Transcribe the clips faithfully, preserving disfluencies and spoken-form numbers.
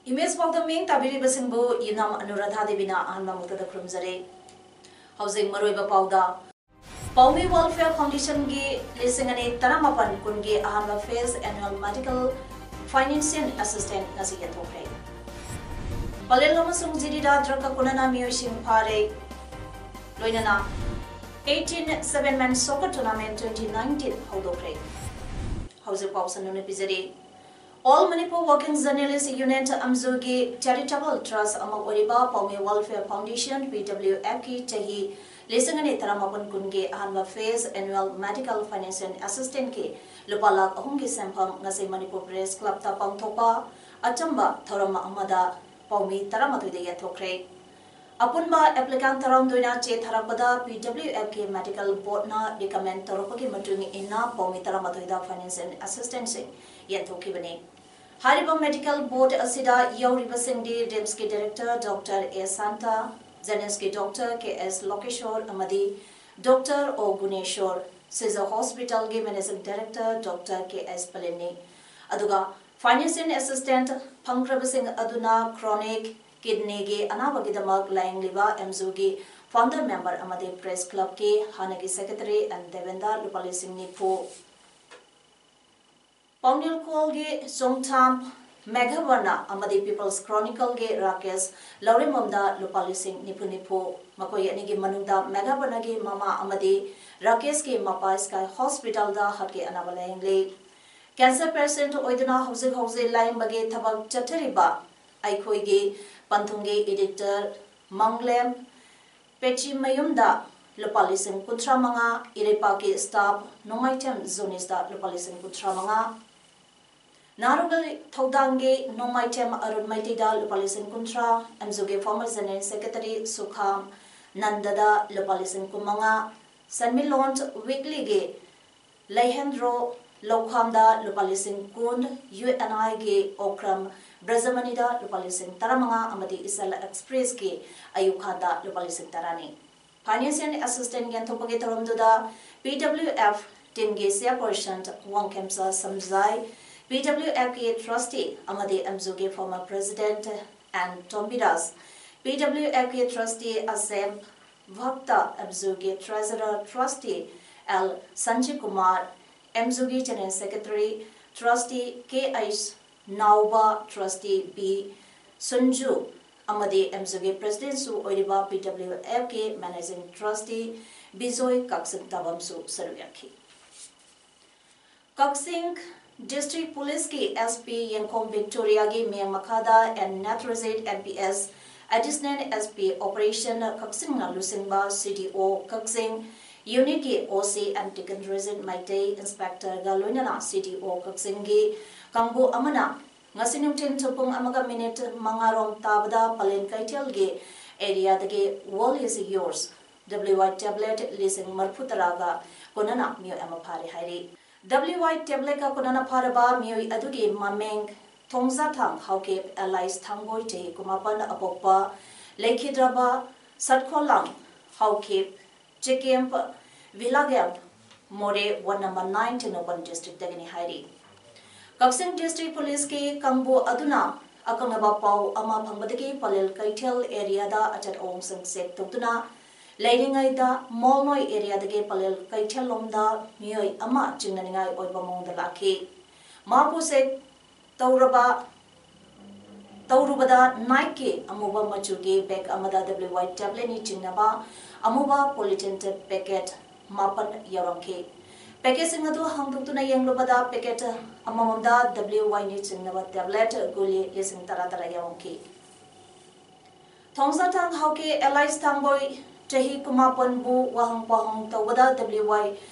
Image ꯄꯥꯎꯗꯝ ꯃꯤꯡ ꯇꯥꯕꯤꯔꯤꯕꯁꯤꯡꯕꯨ ꯌꯨꯅꯥꯝ ꯑꯅꯨꯔꯥꯙꯥ ꯗꯦꯕꯤꯅ ꯑꯍꯥꯟꯕ ꯃꯛꯇꯗ ꯈꯨꯔꯨꯝꯖꯔꯤ꯫ ꯍꯧꯖꯤꯛ ꯃꯔꯨꯑꯣꯏꯕ ꯄꯥꯎꯗ, ꯄꯥꯎꯃꯤ ꯋꯦꯜꯐꯤꯌꯔ ꯐꯥꯎꯟꯗꯦꯁꯟꯒꯤ ꯂꯤꯁꯤꯡ ꯑꯅꯤ ꯇꯔꯥꯃꯥꯄꯟ ꯀꯨꯟꯒꯤ ꯑꯍꯥꯟꯕ phase annual medical financial assistance ꯉꯁꯤ ꯌꯦꯟꯊꯣꯛꯈ꯭ꯔꯦ꯫ ꯄꯂꯦꯜ ꯑꯃꯁꯨꯡ ꯖꯤꯔꯤꯗ ꯗ꯭ꯔꯒꯀ ꯀꯣꯅꯅ ꯃꯤꯑꯣꯏꯁꯤꯡ ꯐꯥꯔꯦ꯫ ꯂꯣꯏꯅꯅ eighteen seven man soccer tournament twenty nineteen ꯍꯧꯗꯣꯛꯈ꯭ꯔꯦ꯫ ꯍꯧꯖꯤꯛ ꯄꯥꯎ ꯁꯟꯗꯣꯛꯅ ꯄꯤꯖꯔꯤ꯫ All Manipur Working Journalist Union, ꯑꯝꯖꯨꯒꯤ charitable trust ꯑꯃ ꯑꯣꯏꯔꯤꯕ ꯄꯥꯎꯃꯤ ꯋꯦꯜꯐꯤꯌꯔ ꯐꯥꯎꯟꯗꯦꯁꯟ, ꯄꯤ ꯗꯕ꯭ꯂꯤꯎ ꯑꯦꯐꯀꯤ ꯆꯍꯤ ꯂꯤꯁꯤꯡ ꯑꯅꯤ ꯇꯔꯥꯃꯥꯄꯟ ꯀꯨꯟꯒꯤ ꯑꯍꯥꯟꯕ ꯐꯦꯖ ꯑꯦꯅꯨꯑꯦꯜ ꯃꯦꯗꯤꯀꯦꯜ ꯐꯥꯏꯅꯥꯟꯁꯤꯌꯦꯜ ꯑꯦꯁꯤꯁꯇꯦꯟꯁꯀꯤ ꯂꯨꯄꯥ ꯂꯥꯈ ꯑꯍꯨꯝꯒꯤ ꯁꯦꯟꯐꯝ ꯉꯁꯤ ꯃꯅꯤꯄꯨꯔ ꯄ꯭ꯔꯦꯁ ꯀ꯭ꯂꯕꯇ ꯄꯥꯡꯊꯣꯛꯄ ꯑꯆꯝꯕ ꯊꯧꯔꯝ ꯑꯃꯗ ꯄꯥꯎꯃꯤ ꯇꯔꯥꯃꯥꯊꯣꯏꯗ ꯌꯦꯟꯊꯣꯛꯈ꯭ꯔꯦ꯫ ꯑꯄꯨꯟꯕ applicant ꯇꯔꯥꯍꯨꯝꯗꯣꯏꯅ ꯆꯦ ꯊꯥꯔꯛꯄꯗ, ꯄꯤ ꯗꯕ꯭ꯂꯤꯎ ꯑꯦꯐꯀꯤ ꯃꯦꯗꯤꯀꯦꯜ ꯕꯣꯔꯗꯅ recommend ꯇꯧꯔꯛꯄꯒꯤ ꯃꯇꯨꯡ ꯏꯟꯅ ꯄꯥꯎꯃꯤ ꯇꯔꯥꯃꯥꯊꯣꯏꯗ ꯐꯥꯏꯅꯥꯟꯁꯤꯌꯦꯜ ꯑꯦꯁꯤꯁꯇꯦꯟꯁꯁꯤꯡ ꯌꯦꯟꯊꯣꯛꯈꯤꯕꯅꯤ꯫ ꯍꯥꯏꯔꯤꯕ ꯃꯦꯗꯤꯀꯦꯜ ꯕꯣꯔꯗ ꯑꯁꯤꯗ ꯌꯥꯎꯔꯤꯕꯁꯤꯡꯗꯤ ꯔꯤꯝꯁꯀꯤ ꯗꯥꯏꯔꯦꯛꯇꯔ ꯗꯣꯛꯇꯔ ꯑꯦ ꯁꯥꯟꯇ, ꯖꯦꯅꯤꯝꯁꯀꯤ ꯗꯣꯛꯇꯔ ꯀꯦ ꯑꯦꯁ ꯂꯣꯀꯦꯁꯣꯔ ꯑꯃꯗꯤ ꯗꯣꯛꯇꯔ ꯑꯣ ꯒꯨꯅꯦꯁꯣꯔ, ꯁꯤꯖ ꯍꯣꯁꯄꯤꯇꯥꯜꯒꯤ ꯃꯦꯅꯦꯖꯤꯡ ꯗꯥꯏꯔꯦꯛꯇꯔ ꯗꯣꯛꯇꯔ ꯀꯦ ꯑꯦꯁ ꯄꯂꯦꯟꯅꯤ꯫ ꯑꯗꯨꯒ ꯐꯥꯏꯅꯥꯟꯁꯤꯌꯦꯜ ꯑꯦꯁꯤꯁꯇꯦꯟꯁ ꯐꯪꯈ꯭ꯔꯕꯁꯤꯡ ꯑꯗꯨꯅ ꯀ꯭ꯔꯣꯅꯤꯛ ꯀꯤꯗꯅꯤꯒꯤ ꯑꯅꯥꯕꯒꯤꯗꯃꯛ ꯂꯥꯌꯦꯡꯂꯤꯕ ꯑꯦꯝꯖꯨꯒꯤ ꯐꯥꯎꯟꯗꯔ ꯃꯦꯝꯕꯔ ꯑꯃꯗꯤ ꯄ꯭ꯔꯦꯁ ꯀ꯭ꯂꯕꯀꯤ ꯍꯥꯟꯅꯒꯤ ꯁꯦꯀ꯭ꯔꯦꯇꯔꯤ ꯑꯦꯟ ꯗꯦꯕꯦꯟꯗ ꯂꯨꯄꯥ ꯂꯤꯁꯤꯡ ꯅꯤꯐꯨ, ꯄꯥꯎꯅꯤꯜꯈꯣꯜꯒꯤ ꯆꯣꯡꯊꯥꯝ ꯃꯦꯘꯕꯔꯅ ꯑꯃꯗꯤ ꯄꯤꯄꯜꯁ ꯀ꯭ꯔꯣꯅꯤꯀꯜꯒꯤ ꯔꯥꯀꯦꯁ ꯂꯧꯔꯦꯝꯕꯝꯗ ꯂꯨꯄꯥ ꯂꯤꯁꯤꯡ ꯅꯤꯐꯨ ꯅꯤꯐꯨ꯫ ꯃꯈꯣꯏ ꯑꯅꯤꯒꯤ ꯃꯅꯨꯡꯗ ꯃꯦꯘꯕꯔꯅꯒꯤ ꯃꯃꯥ ꯑꯃꯗꯤ ꯔꯥꯀꯦꯁꯀꯤ ꯃꯄꯥ ꯁ꯭ꯀꯥꯏ ꯍꯣꯁꯄꯤꯇꯥꯜꯗ ꯍꯥꯔꯠꯀꯤ ꯑꯅꯥꯕ ꯂꯥꯌꯦꯡꯂꯤ꯫ ꯀꯦꯟꯁꯔ ꯄꯦꯁꯦꯟꯠ ꯑꯣꯏꯗꯨꯅ ꯍꯧꯖꯤꯛ ꯍꯧꯖꯤꯛ ꯂꯥꯌꯦꯡꯕꯒꯤ ꯊꯕꯛ ꯆꯠꯊꯔꯤꯕ ꯑꯩꯈꯣꯏꯒꯤ ꯄꯟꯊꯨꯡꯒꯤ ꯏꯗꯤꯇꯔ ꯃꯪꯂꯦꯝ ꯄꯦꯆꯤꯃꯌꯨꯝꯗ ꯂꯨꯄꯥ ꯂꯤꯁꯤꯡ ꯀꯨꯟꯊ꯭ꯔꯥ ꯃꯉꯥ, ꯏꯔꯩꯄꯥꯛꯀꯤ staff ꯅꯣꯡꯃꯥꯏꯊꯦꯝ ꯖꯣꯅꯤꯁꯇ ꯂꯨꯄꯥ ꯂꯤꯁꯤꯡ ꯀꯨꯟꯊ꯭ꯔꯥ ꯃꯉꯥ, ꯅꯥꯔꯨꯒꯜ ꯊꯧꯗꯥꯡꯒꯤ ꯅꯣꯡꯃꯥꯏꯊꯦꯝ ꯑꯔꯨꯟ ꯃꯩꯇꯩꯗ ꯂꯨꯄꯥ ꯂꯤꯁꯤꯡ ꯀꯨꯟꯊ꯭ꯔꯥ, ꯑꯦꯝꯖꯨꯒꯤ former general secretary ꯁꯨꯈꯥꯝ ꯅꯟꯗꯗ ꯂꯨꯄꯥ ꯂꯤꯁꯤꯡ ꯀꯨꯟꯃꯉꯥ, ꯁꯦꯟꯃꯤꯠꯂꯣꯟ ꯋꯤꯛꯂꯤꯒꯤ ꯂꯩꯍꯦꯟꯗ꯭ꯔꯣ ꯂꯧꯈꯥꯝꯗ ꯂꯨꯄꯥ ꯂꯤꯁꯤꯡ ꯀꯨꯟ, ꯌꯨ ꯑꯦꯟ ꯑꯥꯏꯒꯤ ꯑꯣꯀ꯭ꯔꯝ ꯕ꯭ꯔꯖꯃꯅꯤꯗ ꯂꯨꯄꯥ ꯂꯤꯁꯤꯡ ꯇꯔꯥꯃꯉꯥ ꯑꯃꯗꯤ ꯏꯆꯜ ꯑꯦꯛꯁꯄ꯭ꯔꯦꯁꯀꯤ ꯑꯌꯨꯈꯥꯟꯗ ꯂꯨꯄꯥ ꯂꯤꯁꯤꯡ ꯇꯔꯥꯅꯤ꯫ Financial assistance ꯌꯦꯟꯊꯣꯛꯄꯒꯤ ꯊꯧꯔꯝꯗꯨꯗ ꯄꯤ ꯗꯕ꯭ꯂꯤꯎ ꯑꯦꯐ teamꯒꯤ chairperson Wangkhemcha Samjai, P W ꯑꯦꯐꯀꯤ trustee ꯑꯃꯗꯤ ꯑꯦꯝꯖꯨꯒꯤ former president N Tombiraj, P W ꯑꯦꯐꯀꯤ trustee ꯑꯁꯦꯝ ꯚꯛꯇ, ꯑꯦꯝꯖꯨꯒꯤ treasurer trustee L Sanjiba Kumar, ꯑꯦꯝꯖꯨꯒꯤ general secretary trustee K H Naoba, trustee B Sunju ꯑꯃꯗꯤ ꯑꯦꯝꯖꯨꯒꯤ presidentꯁꯨ ꯑꯣꯏꯔꯤꯕ ꯄꯤ ꯗꯕ꯭ꯂꯤꯎ ꯑꯦꯐꯀꯤ managing trustee ꯕꯤꯖꯣꯏ ꯀꯛꯁꯤꯡ ꯇꯥꯕꯝꯁꯨ ꯁꯔꯨꯛ ꯌꯥꯈꯤ꯫ ꯀꯛꯆꯤꯡ district policeꯀꯤ ꯑꯦꯁ ꯄꯤ ꯌꯦꯡꯈꯣꯝ ꯕꯤꯛꯇꯣꯔꯤꯌꯥꯒꯤ ꯃꯤꯠꯌꯦꯡ ꯃꯈꯥꯗ N Netrajit M P S, additional S P operation ꯀꯛꯆꯤꯡꯅ ꯂꯨꯆꯤꯡꯕ ꯁꯤ ꯗꯤ ꯑꯣ ꯀꯛꯆꯤꯡ unitꯀꯤ ꯑꯣ ꯁꯤ ꯑꯦꯟ ꯇꯤꯀꯟꯗ꯭ꯔꯖꯤꯠ ꯃꯩꯇꯩ inspectorꯒ ꯂꯣꯏꯅꯅ ꯁꯤ ꯗꯤ ꯑꯣ ꯀꯛꯆꯤꯡꯒꯤ ꯀꯥꯡꯕꯨ ꯑꯃꯅ ꯉꯁꯤ ꯅꯨꯡꯊꯤꯜ ꯄꯨꯡ ꯑꯃꯒ minute ꯃꯉꯥꯔꯣꯝ ꯇꯥꯕꯗ ꯄꯂꯦꯟ ꯀꯩꯊꯦꯜꯒꯤ areaꯗꯒꯤ World is Yours W Y tablet ꯂꯤꯁꯤꯡ ꯃꯔꯤꯐꯨ ꯇꯔꯥꯒ ꯀꯣꯟꯅꯅ ꯃꯤꯑꯣꯏ ꯑꯃ ꯐꯥꯔꯦ ꯍꯥꯏꯔꯤ꯫ W Y tabletꯀ ꯀꯣꯟꯅꯅ ꯐꯥꯔꯕ ꯃꯤꯑꯣꯏ ꯑꯗꯨꯒꯤ ꯃꯃꯤꯡ ꯊꯣꯡꯖꯥꯊꯥꯡ ꯍꯥꯎꯀꯤꯞ alias ꯊꯥꯡꯒꯣꯏ, ꯆꯍꯤ ꯀꯨꯟꯃꯥꯄꯟ, ꯑꯄꯣꯛꯄ ꯂꯩꯈꯤꯗ꯭ꯔꯕ ꯁꯠꯈꯣꯂꯥꯡ ꯍꯥꯎꯀꯤꯞ, ꯆꯦꯀꯦꯝ ꯚꯤꯂꯥꯒꯦꯝ, ꯃꯣꯔꯦ, ward number nine, ꯇꯦꯡꯅꯧꯄꯜ districtꯇꯒꯤꯅꯤ ꯍꯥꯏꯔꯤ꯫ ꯀꯛꯆꯤꯡ district policeꯀꯤ ꯀꯥꯡꯕꯨ ꯑꯗꯨꯅ ꯑꯀꯛꯅꯕ ꯄꯥꯎ ꯑꯃ ꯐꯪꯕꯗꯒꯤ ꯄꯂꯦꯜ ꯀꯩꯊꯦꯜ areaꯗ ꯑꯆꯠ ꯑꯋꯣꯡꯁꯤꯡ check ꯇꯧꯗꯨꯅ ꯂꯩꯔꯤꯉꯩꯗ ꯃꯣꯜꯅꯣꯏ areaꯗꯒꯤ ꯄꯂꯦꯜ ꯀꯩꯊꯦꯜ ꯂꯣꯝꯗ ꯃꯤꯑꯣꯏ ꯑꯃ ꯆꯤꯡꯅꯅꯤꯡꯉꯥꯏ ꯑꯣꯏꯕ ꯃꯑꯣꯡꯗ ꯂꯥꯛꯈꯤ꯫ ꯃꯍꯥꯛꯄꯨ check ꯇꯧꯔꯕ ꯇꯧꯔꯨꯕꯗ Nikeꯀꯤ ꯑꯃꯨꯕ ꯃꯆꯨꯒꯤ bag ꯑꯃꯗ W Y tabletꯅꯤ ꯆꯤꯡꯅꯕ ꯑꯃꯨꯕ polythene packet ꯃꯥꯄꯟ ꯌꯥꯎꯔꯝꯈꯤ꯫ Packetꯁꯤꯡ ꯑꯗꯨ ꯍꯥꯡꯗꯣꯛꯇꯨꯅ ꯌꯦꯡꯂꯨꯕꯗ packet ꯑꯃꯃꯝꯗ W Yꯅꯤ ꯆꯤꯡꯅꯕ tablet ꯒꯨꯂꯤ ꯂꯤꯁꯤꯡ ꯇꯔꯥ ꯇꯔꯥ ꯌꯥꯎꯔꯝꯈꯤ꯫ ꯊꯣꯡꯖꯥꯊꯥꯡ ꯍꯥꯎꯀꯤꯞ alias ꯊꯥꯡꯒꯣꯏ ꯆꯍꯤ ꯀꯨꯟꯃꯥꯄꯟꯕꯨ ꯋꯥꯍꯪ ꯄꯥꯎꯍꯪ ꯇꯧꯕꯗ W Y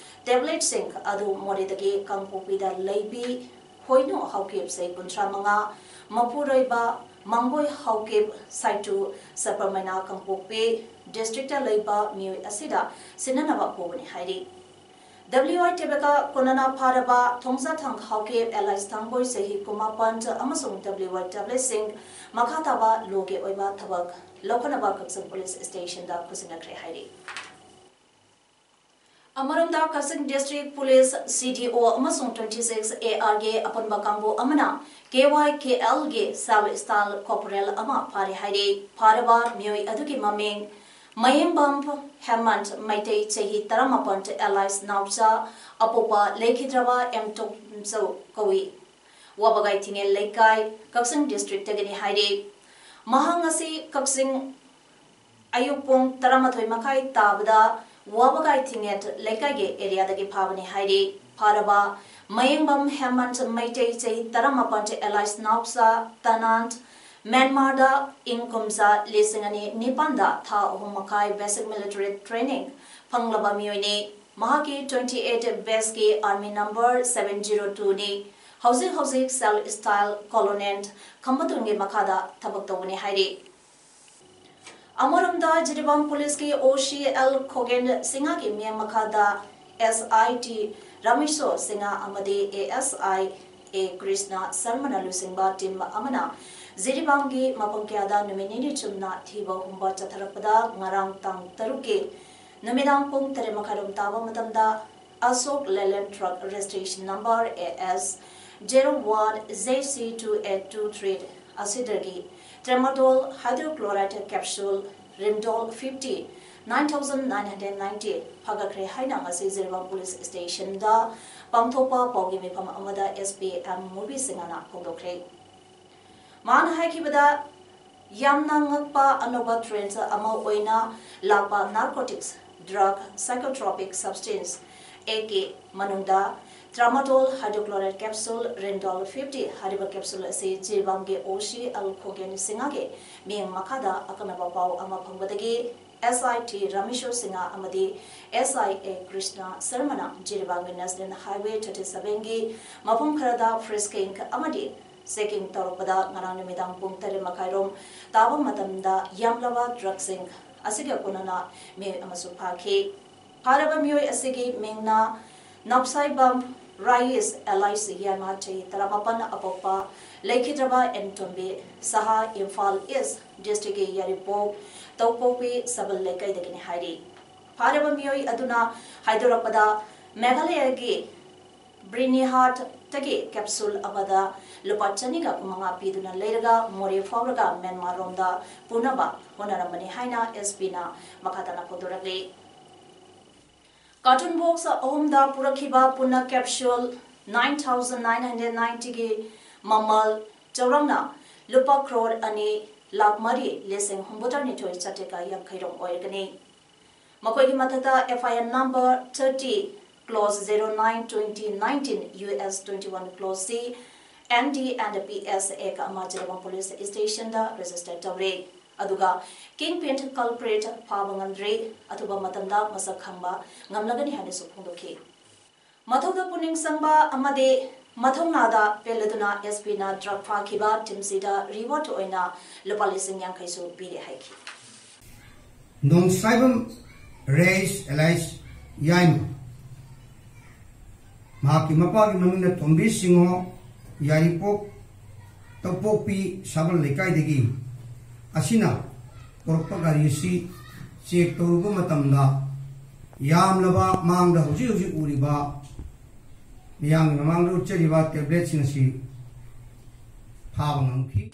tabletꯁꯤꯡ ꯑꯗꯨ ꯃꯣꯔꯦꯗꯒꯤ ꯀꯥꯡꯄꯣꯛꯄꯤꯗ ꯂꯩꯕꯤ ꯍꯣꯏꯅꯨ ꯍꯥꯎꯀꯤꯞ ꯆꯍꯤ ꯀꯨꯟꯊ꯭ꯔꯥ ꯃꯉꯥ, ꯃꯄꯨꯔꯣꯏꯕ ꯃꯥꯡꯕꯣꯏ ꯍꯥꯎꯀꯤꯞ ꯁꯥꯏꯇꯨ ꯁꯕꯔꯃꯩꯅꯥ ꯀꯥꯡꯄꯣꯛꯄꯤ districtꯇ ꯂꯩꯕ ꯃꯤꯑꯣꯏ ꯑꯁꯤꯗ ꯁꯤꯟꯅꯅꯕ ꯄꯨꯕꯅꯤ ꯍꯥꯏꯔꯤ꯫ W I tabletꯀ ꯀꯣꯟꯅꯅ ꯐꯥꯔꯕ ꯊꯣꯡꯖꯥꯊꯪ ꯍꯥꯎꯀꯤꯞ alias ꯊꯥꯡꯕꯣꯏ ꯆꯍꯤ ꯀꯨꯟꯃꯥꯄꯟ ꯑꯃꯁꯨꯡ W I tabletꯁꯤꯡ ꯃꯈꯥ ꯇꯥꯕ ꯂꯣꯒꯤ ꯑꯣꯏꯕ ꯊꯕꯛ ꯂꯧꯈꯠꯅꯕ ꯀꯛꯆꯤꯡ police stationꯗ ꯈꯨꯠꯁꯤꯟꯅꯈ꯭ꯔꯦ ꯍꯥꯏꯔꯤ꯫ ꯑꯃꯔꯣꯝꯗ ꯀꯛꯆꯤꯡ district police C D O ꯑꯃꯁꯨꯡ twenty six A Rꯒꯤ ꯑꯄꯨꯟꯕ ꯀꯥꯡꯕꯨ ꯑꯃꯅ K Y K Lꯒꯤ self style corporal ꯑꯃ ꯐꯥꯔꯦ ꯍꯥꯏꯔꯤ꯫ ꯐꯥꯔꯕ ꯃꯤꯑꯣꯏ ꯑꯗꯨꯒꯤ ꯃꯃꯤꯡ ꯃꯌꯦꯡꯕꯝ ꯍꯦꯃꯟ ꯃꯩꯇꯩ ꯆꯍꯤ ꯇꯔꯥꯃꯥꯄꯟ alias ꯅꯥꯎꯆꯥ ꯑꯄꯣꯛꯄ ꯂꯩꯈꯤꯗ꯭ꯔꯕ ꯑꯦꯝ ꯇꯣꯝꯆꯧ ꯀꯧꯏ꯫ ꯋꯥꯕꯒꯥꯏ ꯊꯤꯡꯉꯦꯜ ꯂꯩꯀꯥꯏ, ꯀꯛꯆꯤꯡ districtꯇꯒꯤꯅꯤ ꯍꯥꯏꯔꯤ꯫ ꯃꯍꯥꯛ ꯉꯁꯤ ꯀꯛꯆꯤꯡ ꯑꯌꯨꯛ ꯄꯨꯡ ꯇꯔꯥꯃꯥꯊꯣꯏ ꯃꯈꯥꯏ ꯇꯥꯕꯗ ꯋꯥꯕꯒꯥꯏ ꯊꯤꯡꯉꯦꯜ ꯂꯩꯀꯥꯏꯒꯤ areaꯗꯒꯤ ꯐꯥꯕꯅꯤ ꯍꯥꯏꯔꯤ꯫ ꯐꯥꯔꯕ ꯃꯌꯦꯡꯕꯝ ꯍꯦꯃꯟ ꯃꯩꯇꯩ ꯆꯍꯤ ꯇꯔꯥꯃꯥꯄꯟ alias ꯅꯥꯎꯆꯥ ꯇꯅꯥꯟ ꯃ꯭ꯌꯥꯟꯃꯥꯔꯗ ꯏꯪ ꯀꯨꯝꯖꯥ ꯂꯤꯁꯤꯡ ꯑꯅꯤ ꯅꯤꯄꯥꯟꯗ ꯊꯥ ꯑꯍꯨꯝ ꯃꯈꯥꯏ basic military training ꯐꯪꯂꯕ ꯃꯤꯑꯣꯏꯅꯤ꯫ ꯃꯍꯥꯛꯀꯤ twenty eight batchꯀꯤ army number seven zero twoꯅꯤ꯫ ꯍꯧꯖꯤꯛ ꯍꯧꯖꯤꯛ self style colonel ꯈꯝꯕꯊꯣꯏꯒꯤ ꯃꯈꯥꯗ ꯊꯕꯛ ꯇꯧꯕꯅꯤ ꯍꯥꯏꯔꯤ꯫ ꯑꯃꯔꯣꯝꯗ ꯖꯤꯔꯤꯕꯥꯝ policeꯀꯤ O C L ꯈꯣꯒꯦꯟ ꯁꯤꯡꯍꯒꯤ ꯃꯤꯠꯌꯦꯡ ꯃꯈꯥꯗ S I T ꯔꯥꯃꯦꯁꯣ ꯁꯤꯡꯍ ꯑꯃꯗꯤ A S I A Krishna ꯁꯔꯃꯅ ꯂꯨꯆꯤꯡꯕ team ꯑꯃꯅ ꯖꯤꯔꯤꯕꯥꯝꯒꯤ ꯃꯐꯝ ꯀꯌꯥꯗ ꯅꯨꯃꯤꯠ ꯅꯤꯅꯤ ꯆꯨꯞꯅ ꯊꯤꯕ ꯍꯨꯝꯕ ꯆꯠꯊꯔꯛꯄꯗ ꯉꯔꯥꯡ ꯇꯥꯡ ꯇꯔꯨꯛꯀꯤ ꯅꯨꯃꯤꯗꯥꯡ ꯄꯨꯡ ꯇꯔꯦꯠ ꯃꯈꯥꯏꯔꯣꯝ ꯇꯥꯕ ꯃꯇꯝꯗ Ashok Leyland truck registration number A S zero one Z C two eight two three ꯑꯁꯤꯗꯒꯤ tramadol hydrochloride capsule Rindol fifty, nine thousand nine hundred ninety ꯐꯥꯒꯠꯈ꯭ꯔꯦ ꯍꯥꯏꯅ ꯉꯁꯤ ꯖꯤꯔꯤꯕꯥꯝ police stationꯗ ꯄꯥꯡꯊꯣꯛꯄ ꯄꯥꯎꯒꯤ ꯃꯤꯐꯝ ꯑꯃꯗ S P M ꯃꯨꯕꯤ ꯁꯤꯡꯍꯅ ꯐꯣꯡꯗꯣꯛꯈ꯭ꯔꯦ꯫ ꯃꯥꯅ ꯍꯥꯏꯈꯤꯕꯗ, ꯌꯥꯝꯅ ꯉꯛꯄ ꯑꯅꯧꯕ trend ꯑꯃ ꯑꯣꯏꯅ ꯂꯥꯛꯄ narcotics, drug, psychotropic substance, A K ꯃꯅꯨꯡꯗ tramadol hydrochloride capsule Rindol fifty ꯍꯥꯏꯔꯤꯕ capsule ꯑꯁꯤ ꯖꯤꯔꯤꯕꯥꯝꯒꯤ O C L ꯈꯣꯒꯦꯟ ꯁꯤꯡꯍꯒꯤ ꯃꯤꯠꯌꯦꯡ ꯃꯈꯥꯗ ꯑꯀꯛꯅꯕ ꯄꯥꯎ ꯑꯃ ꯐꯪꯕꯗꯒꯤ S I T Rameshwar Singha ꯑꯃꯗꯤ S I A Krishna Sharmana ꯖꯤꯔꯤꯕꯥꯝꯒꯤ National Highway thirty seven ꯒꯤ ꯃꯐꯝ ꯈꯔꯗ frisking ꯑꯃꯗꯤ checking ꯇꯧꯔꯛꯄꯗ ꯉꯔꯥꯡ ꯅꯨꯃꯤꯗꯥꯡ ꯄꯨꯡ ꯇꯔꯦꯠ ꯃꯈꯥꯏꯔꯣꯝ ꯇꯥꯕ ꯃꯇꯝꯗ ꯌꯥꯝꯂꯕ ꯗ꯭ꯔꯒꯁꯤꯡ ꯑꯁꯤꯒ ꯀꯣꯟꯅꯅ ꯃꯤꯑꯣꯏ ꯑꯃꯁꯨ ꯐꯥꯈꯤ꯫ ꯐꯥꯔꯕ ꯃꯤꯑꯣꯏ ꯑꯁꯤꯒꯤ ꯃꯤꯡꯅ ꯅꯞꯁꯥꯏꯕꯝ ꯔꯥꯏꯁ ꯑꯦꯂꯥꯏꯁ ꯌꯥꯏꯃ ꯆꯍꯤ ꯇꯔꯥꯃꯥꯄꯟ ꯑꯄꯣꯛꯄ ꯂꯩꯈꯤꯗ꯭ꯔꯕ ꯑꯦꯟꯇꯣꯝꯕꯤ ꯁꯍꯥ ꯏꯝꯐꯥꯜ ꯏꯁ ꯗꯤꯁꯇ꯭ꯔꯤꯛꯀꯤ ꯌꯥꯏꯔꯤꯄꯣꯛ ꯇꯧꯄꯣꯛꯄꯤ ꯁꯕꯜ ꯂꯩꯀꯥꯏꯗꯒꯤꯅꯤ ꯍꯥꯏꯔꯤ꯫ ꯐꯥꯔꯕ ꯃꯤꯑꯣꯏ ꯑꯗꯨꯅ ꯍꯥꯏꯗꯣꯔꯛꯄꯗ ꯃꯦꯘꯥꯂꯌꯒꯤ ꯕ꯭ꯔꯤꯅꯤꯍꯥꯠꯇꯒꯤ ꯀꯦꯞꯁꯨꯜ ꯑꯃꯗ ꯂꯨꯄꯥ ꯆꯅꯤꯒ ꯀꯨꯟꯃꯉꯥ ꯄꯤꯗꯨꯅ ꯂꯩꯔꯒ ꯃꯣꯔꯦ ꯐꯥꯎꯔꯒ ꯃ꯭ꯌꯥꯟꯃꯥꯔꯔꯣꯝꯗ ꯄꯨꯅꯕ ꯍꯣꯠꯅꯔꯝꯕꯅꯤ ꯍꯥꯏꯅ S P ꯅ ꯃꯈꯥ ꯇꯥꯅ ꯐꯣꯡꯗꯣꯔꯛꯂꯤ꯫ Carton box ꯑꯍꯨꯝꯗ ꯄꯨꯔꯛꯈꯤꯕ ꯄꯨꯟꯅ capsule nine thousand nine hundred ninety ꯒꯤ ꯃꯃꯜ ꯆꯧꯔꯥꯛꯅ ꯂꯨꯄꯥ ꯀ꯭ꯔꯣꯔ ꯑꯅꯤ ꯂꯥꯈ ꯃꯔꯤ ꯂꯤꯁꯤꯡ ꯍꯨꯝꯐꯨꯇꯔꯥꯅꯤꯊꯣꯏ ꯆꯥꯇ꯭ꯔꯦꯠꯀ ꯌꯥꯡꯈꯩꯔꯣꯝ ꯑꯣꯏꯔꯒꯅꯤ꯫ ꯃꯈꯣꯏꯒꯤ ꯃꯊꯛꯇ F I R number thirty clause zero nine twenty nineteen U S twenty one clause C N D and P S Act ꯑꯃ ꯖꯤꯔꯤꯕꯥꯝ police station ꯗ register ꯇꯧꯔꯦ꯫ ꯑꯗꯨꯒ kingpin culprit ꯐꯥꯕ ꯉꯝꯗ꯭ꯔꯤ, ꯑꯊꯨꯕ ꯃꯇꯝꯗ ꯃꯁꯛ ꯈꯪꯕ ꯉꯝꯂꯒꯅꯤ ꯍꯥꯏꯅꯁꯨ ꯐꯣꯡꯗꯣꯛꯈꯤ꯫ ꯃꯊꯧꯗ ꯄꯨꯛꯅꯤꯡ ꯆꯪꯕ ꯑꯃꯗꯤ ꯃꯊꯧꯅꯥꯗ ꯄꯦꯜꯂꯗꯨꯅ S P ꯅ drug ꯐꯥꯈꯤꯕ team ꯁꯤꯗ reward ꯑꯣꯏꯅ ꯂꯨꯄꯥ ꯂꯤꯁꯤꯡ ꯌꯥꯡꯈꯩꯁꯨ ꯄꯤꯔꯦ ꯍꯥꯏꯈꯤ꯫ ꯅꯣꯡꯁꯥꯏꯕꯝ ꯔꯦꯁ ꯑꯦꯂꯥꯏꯁ ꯌꯥꯏꯃ, ꯃꯍꯥꯛꯀꯤ ꯃꯄꯥꯒꯤ ꯃꯃꯤꯡꯅ ꯇꯣꯝꯕꯤ ꯁꯤꯡꯍꯣ, ꯌꯥꯏꯔꯤꯄꯣꯛ ꯇꯧꯄꯣꯛꯄꯤ ꯁꯥꯕꯜ ꯂꯩꯀꯥꯏꯗꯒꯤ ꯑꯁꯤꯅ ꯄꯨꯔꯛꯄ ꯒꯥꯔꯤ ꯑꯁꯤ check ꯇꯧꯔꯨꯕ ꯃꯇꯝꯗ ꯌꯥꯝꯂꯕ ꯃꯥꯡꯗ ꯍꯧꯖꯤꯛ ꯍꯧꯖꯤꯛ ꯎꯔꯤꯕ ꯃꯤꯌꯥꯝꯒꯤ ꯃꯃꯥꯡꯗ ꯎꯠꯆꯔꯤꯕ tablet ꯁꯤꯡ ꯑꯁꯤ ꯐꯥꯕ ꯉꯝꯈꯤ꯫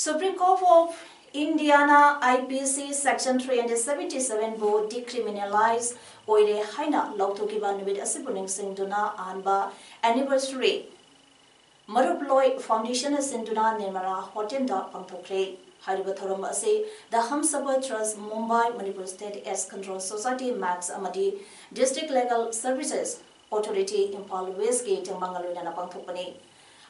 Supreme Court of India ꯅ I P C section three hundred seventy seven ꯕꯨ decriminalize ꯑꯣꯏꯔꯦ ꯍꯥꯏꯅ ꯂꯥꯎꯊꯣꯛꯈꯤꯕ ꯅꯨꯃꯤꯠ ꯑꯁꯤꯕꯨ ꯅꯤꯡꯁꯤꯡꯗꯨꯅ ꯑꯍꯥꯟꯕ anniversary ꯃꯔꯨꯞꯂꯣꯏ Foundation ꯅ ꯁꯤꯟꯗꯨꯅ ꯅꯤꯔꯃꯂꯥ Hotel ꯗ ꯄꯥꯡꯊꯣꯛꯈ꯭ꯔꯦ꯫ ꯍꯥꯏꯔꯤꯕ ꯊꯧꯔꯝ ꯑꯁꯤ The Humsafar Trust Mumbai, Manipur State AIDS Control Society, MACS ꯑꯃꯗꯤ District Legal Services Authority, Imphal West ꯀꯤ ꯇꯦꯡꯕꯥꯡꯒ ꯂꯣꯏꯅꯅ ꯄꯥꯡꯊꯣꯛꯄꯅꯤ꯫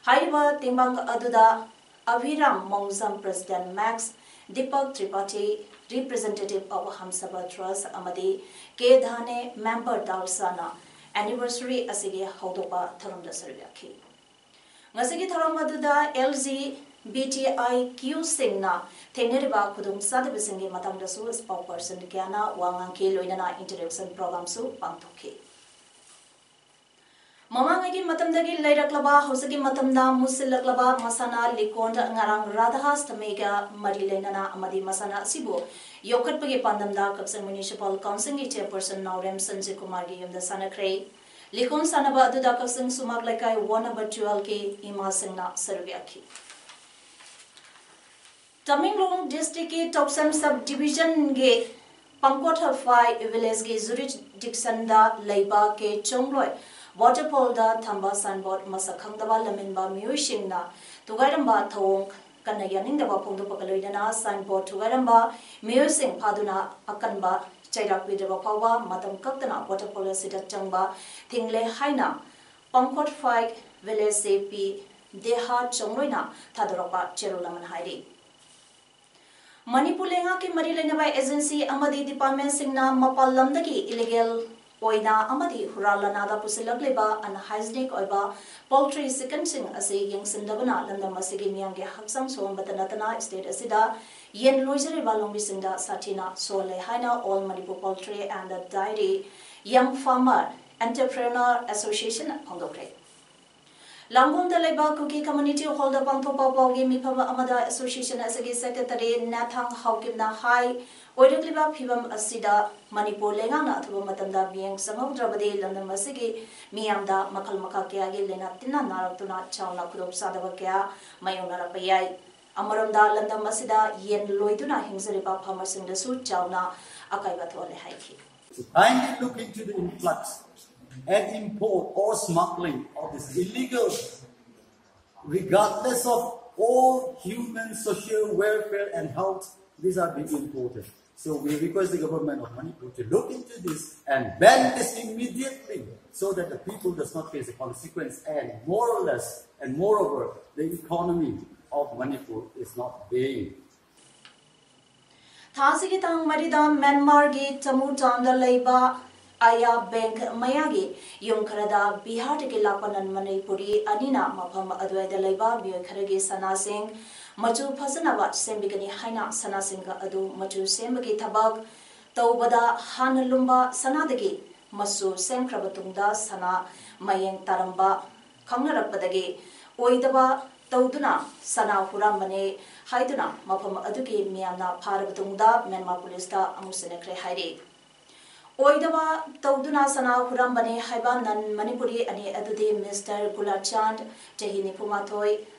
ꯍꯥꯏꯔꯤꯕ ꯇꯦꯡꯕꯥꯡ ꯑꯗꯨꯗ ꯑꯚꯤꯔꯥꯝ ꯃꯣꯡꯖꯝ, President, MACS, Deepak Tripathi, representative of Hamsaba Trust, ꯑꯃꯗꯤ ꯀꯦ ꯙꯥꯅꯦ, member ꯗꯥꯜꯁꯥꯅ anniversary ꯑꯁꯤꯒꯤ ꯍꯧꯗꯣꯛꯄ ꯊꯧꯔꯝꯗ ꯁꯔꯨꯛ ꯌꯥꯈꯤ꯫ ꯉꯁꯤꯒꯤ ꯊꯧꯔꯝ ꯑꯗꯨꯗ L G B T I Q ꯁꯤꯡꯅ ꯊꯦꯡꯅꯔꯤꯕ ꯈꯨꯗꯣꯡꯆꯥꯗꯕꯁꯤꯡꯒꯤ ꯃꯇꯥꯡꯗꯁꯨ spokesperson ꯀꯌꯥꯅ ꯋꯥ ꯉꯥꯡꯈꯤ, ꯂꯣꯏꯅꯅ interaction programꯁꯨ ꯄꯥꯡꯊꯣꯛꯈꯤ꯫ ꯃꯃꯥꯡꯉꯩꯒꯤ ꯃꯇꯝꯗꯒꯤ ꯂꯩꯔꯛꯂꯕ, ꯍꯧꯖꯤꯛꯀꯤ ꯃꯇꯝꯗ ꯃꯨꯁꯤꯜꯂꯛꯂꯕ ꯃꯁꯥꯟꯅ ꯂꯤꯀꯣꯟꯗ ꯉꯔꯥꯡ ꯔꯥꯙꯥ ꯑꯁꯇꯃꯤꯒ ꯃꯔꯤ ꯂꯩꯅꯅ ꯑꯃꯗꯤ ꯃꯁꯥꯟꯅ ꯑꯁꯤꯕꯨ ꯌꯣꯛꯈꯠꯄꯒꯤ ꯄꯥꯟꯗꯝꯗ ꯀꯛꯆꯤꯡ Municipal Councilꯒꯤ chairperson ꯅꯥꯎꯔꯦꯝ ꯁꯟꯖꯤꯠ ꯀꯨꯃꯥꯔꯒꯤ ꯌꯨꯝꯗ ꯁꯥꯟꯅꯈ꯭ꯔꯦ꯫ ꯂꯤꯀꯣꯟ ꯁꯥꯟꯅꯕ ꯑꯗꯨꯗ ꯀꯛꯆꯤꯡ ꯁꯨꯃꯥꯛ ꯂꯩꯀꯥꯏ ward number twelveꯀꯤ ꯏꯃꯥꯁꯤꯡꯅ ꯁꯔꯨꯛ ꯌꯥꯈꯤ꯫ ꯇꯃꯦꯡꯂꯣꯡ districtꯀꯤ ꯇꯧꯁꯝ sub divisionꯒꯤ ꯄꯥꯡꯀꯣꯠ ꯍꯐꯥꯏ villageꯀꯤ jurisdictionꯗ ꯂꯩꯕ ꯀꯦ ꯆꯣꯡꯂꯣꯏ waterfallꯗ ꯊꯝꯕ signboard ꯃꯁꯛ ꯈꯪꯗꯕ ꯂꯝꯍꯦꯟꯕ ꯃꯤꯑꯣꯏꯁꯤꯡꯅ ꯊꯨꯒꯥꯏꯔꯝꯕ ꯊꯧꯑꯣꯡ ꯀꯟꯅ ꯌꯥꯅꯤꯡꯗꯕ ꯐꯣꯡꯗꯣꯛꯄꯒ ꯂꯣꯏꯅꯅ signboard ꯊꯨꯒꯥꯏꯔꯝꯕ ꯃꯤꯑꯣꯏꯁꯤꯡ ꯐꯥꯗꯨꯅ ꯑꯀꯟꯕ ꯆꯩꯔꯥꯛ ꯄꯤꯗ꯭ꯔꯕ ꯐꯥꯎꯕ ꯃꯇꯝ ꯀꯛꯇꯅ waterfall ꯑꯁꯤꯗ ꯆꯪꯕ ꯊꯤꯡꯂꯦ ꯍꯥꯏꯅ ꯄꯥꯡꯀꯣꯠ ꯐꯥꯏ villageꯁꯤ ꯄꯤ ꯗꯦꯍꯥ ꯆꯣꯡꯂꯣꯏꯅ ꯊꯥꯗꯣꯔꯛꯄ ꯆꯦꯔꯣꯜ ꯑꯃꯅ ꯍꯥꯏꯔꯤ꯫ ꯃꯅꯤꯄꯨꯔ ꯂꯩꯉꯥꯛꯀꯤ ꯃꯔꯤ ꯂꯩꯅꯕ agency ꯑꯃꯗꯤ departmentꯁꯤꯡꯅ ꯃꯄꯥꯟ ꯂꯝꯗꯒꯤ illegal ꯑꯣꯏꯅ ꯑꯃꯗꯤ ꯍꯨꯔꯥꯟ ꯂꯥꯟꯅꯥꯗ ꯄꯨꯁꯤꯜꯂꯛꯂꯤꯕ unhygienic ꯑꯣꯏꯕ poultry chickenꯁꯤꯡ ꯑꯁꯤ ꯌꯦꯡꯁꯤꯟꯗꯕꯅ ꯂꯝꯗꯝ ꯑꯁꯤꯒꯤ ꯃꯤꯌꯥꯝꯒꯤ ꯍꯛꯆꯥꯡ ꯁꯣꯛꯍꯟꯕꯇ ꯅꯠꯇꯅ state ꯑꯁꯤꯗ ꯌꯦꯟ ꯂꯣꯏꯖꯔꯤꯕ ꯂꯧꯃꯤꯁꯤꯡꯗ ꯁꯥꯊꯤꯅ ꯁꯣꯛꯍꯜꯂꯦ ꯍꯥꯏꯅ All Manipur Poultry and Dairy Young Farmer Entrepreneur Associationꯅ ꯐꯣꯡꯗꯣꯛꯈ꯭ꯔꯦ꯫ ꯂꯥꯡꯒꯣꯜꯗ ꯂꯩꯕ ꯀꯨꯀꯤ community hallꯗ ꯄꯥꯡꯊꯣꯛꯄ ꯄꯥꯎꯒꯤ ꯃꯤꯐꯝ ꯑꯃꯗ association ꯑꯁꯤꯒꯤ secretary ꯅꯥꯊꯥꯡ ꯍꯥꯎꯀꯤꯞꯅ ꯍꯥꯏ, ꯑꯣꯏꯔꯛꯂꯤꯕ ꯐꯤꯕꯝ ꯑꯁꯤꯗ ꯃꯅꯤꯄꯨꯔ ꯂꯩꯉꯥꯛꯅ ꯑꯊꯨꯕ ꯃꯇꯝꯗ ꯃꯤꯠꯌꯦꯡ ꯆꯪꯍꯧꯗ꯭ꯔꯕꯗꯤ ꯂꯝꯗꯝ ꯑꯁꯤꯒꯤ ꯃꯤꯌꯥꯝꯗ ꯃꯈꯜ ꯃꯈꯥ ꯀꯌꯥꯒꯤ ꯂꯥꯏꯅꯥ ꯇꯤꯟꯅꯥ ꯅꯥꯔꯛꯇꯨꯅ ꯆꯥꯎꯅ ꯈꯨꯗꯣꯡꯆꯥꯗꯕ ꯀꯌꯥ ꯃꯥꯌꯣꯛꯅꯔꯛꯄ ꯌꯥꯏ꯫ ꯑꯃꯔꯣꯝꯗ ꯂꯝꯗꯝ ꯑꯁꯤꯗ ꯌꯦꯟ ꯂꯣꯏꯗꯨꯅ ꯍꯤꯡꯖꯔꯤꯕ farmerꯁꯤꯡꯗꯁꯨ ꯆꯥꯎꯅ ꯑꯀꯥꯏꯕ ꯊꯣꯛꯍꯜꯂꯦ ꯍꯥꯏꯈꯤ꯫ Kindly look into the influx and import or smuggling of this illegal, regardless of all human social welfare and health, these are being imported. So we request the government of Manipur to look into this and ban this immediately so that the people does not face the consequence and more or less and moreover the economy of Manipur is not being. ꯊꯥꯁꯤꯒꯤ ꯇꯥꯡ ꯃꯔꯤꯗ ꯃ꯭ꯌꯥꯟꯃꯥꯔꯒꯤ ꯆꯃꯨ ꯇꯥꯎꯟꯗ ꯂꯩꯕ ꯑꯌꯥ bank ꯃꯌꯥꯒꯤ ꯌꯨꯝ ꯈꯔꯗ ꯕꯤꯍꯥꯔꯗꯒꯤ ꯂꯥꯛꯄ ꯅꯟ ꯃꯅꯤꯄꯨꯔꯤ ꯑꯅꯤꯅ ꯃꯐꯝ ꯑꯗꯨꯋꯥꯏꯗ ꯂꯩꯕ ꯃꯤꯑꯣꯏ ꯈꯔꯒꯤ ꯁꯅꯥꯁꯤꯡ ꯃꯆꯨ ꯐꯖꯅꯕ ꯁꯦꯝꯕꯤꯒꯅꯤ ꯍꯥꯏꯅ ꯁꯅꯥꯁꯤꯡ ꯑꯗꯨ ꯃꯆꯨ ꯁꯦꯝꯕꯒꯤ ꯊꯕꯛ ꯇꯧꯕꯗ ꯍꯥꯟꯅ ꯂꯨꯝꯕ ꯁꯅꯥꯗꯒꯤ ꯃꯆꯨ ꯁꯦꯝꯈ꯭ꯔꯕ ꯇꯨꯡꯗ ꯁꯅꯥ ꯃꯌꯦꯡ ꯇꯥꯔꯝꯕ ꯈꯪꯅꯔꯛꯄꯗꯒꯤ ꯑꯣꯏꯗꯕ ꯇꯧꯗꯨꯅ ꯁꯅꯥ ꯍꯨꯔꯥꯟꯕꯅꯦ ꯍꯥꯏꯗꯨꯅ ꯃꯐꯝ ꯑꯗꯨꯒꯤ ꯃꯤꯌꯥꯝꯅ ꯐꯥꯔꯕ ꯇꯨꯡꯗ ꯃ꯭ꯌꯥꯟꯃꯥꯔ ꯄꯨꯂꯤꯁꯇ ꯑꯃꯨꯛ ꯁꯤꯟꯅꯈ꯭ꯔꯦ ꯍꯥꯏꯔꯤ꯫ ꯑꯣꯏꯗꯕ ꯇꯧꯗꯨꯅ ꯁꯅꯥ ꯍꯨꯔꯥꯟꯕꯅꯦ ꯍꯥꯏꯕ ꯅꯟ ꯃꯅꯤꯄꯨꯔꯤ ꯑꯅꯤ ꯑꯗꯨꯗꯤ ꯃꯤꯁꯇꯔ ꯒꯨꯂꯥꯆꯥꯟ, ꯆꯍꯤ ꯅꯤꯐꯨꯃꯥꯊꯣꯏ,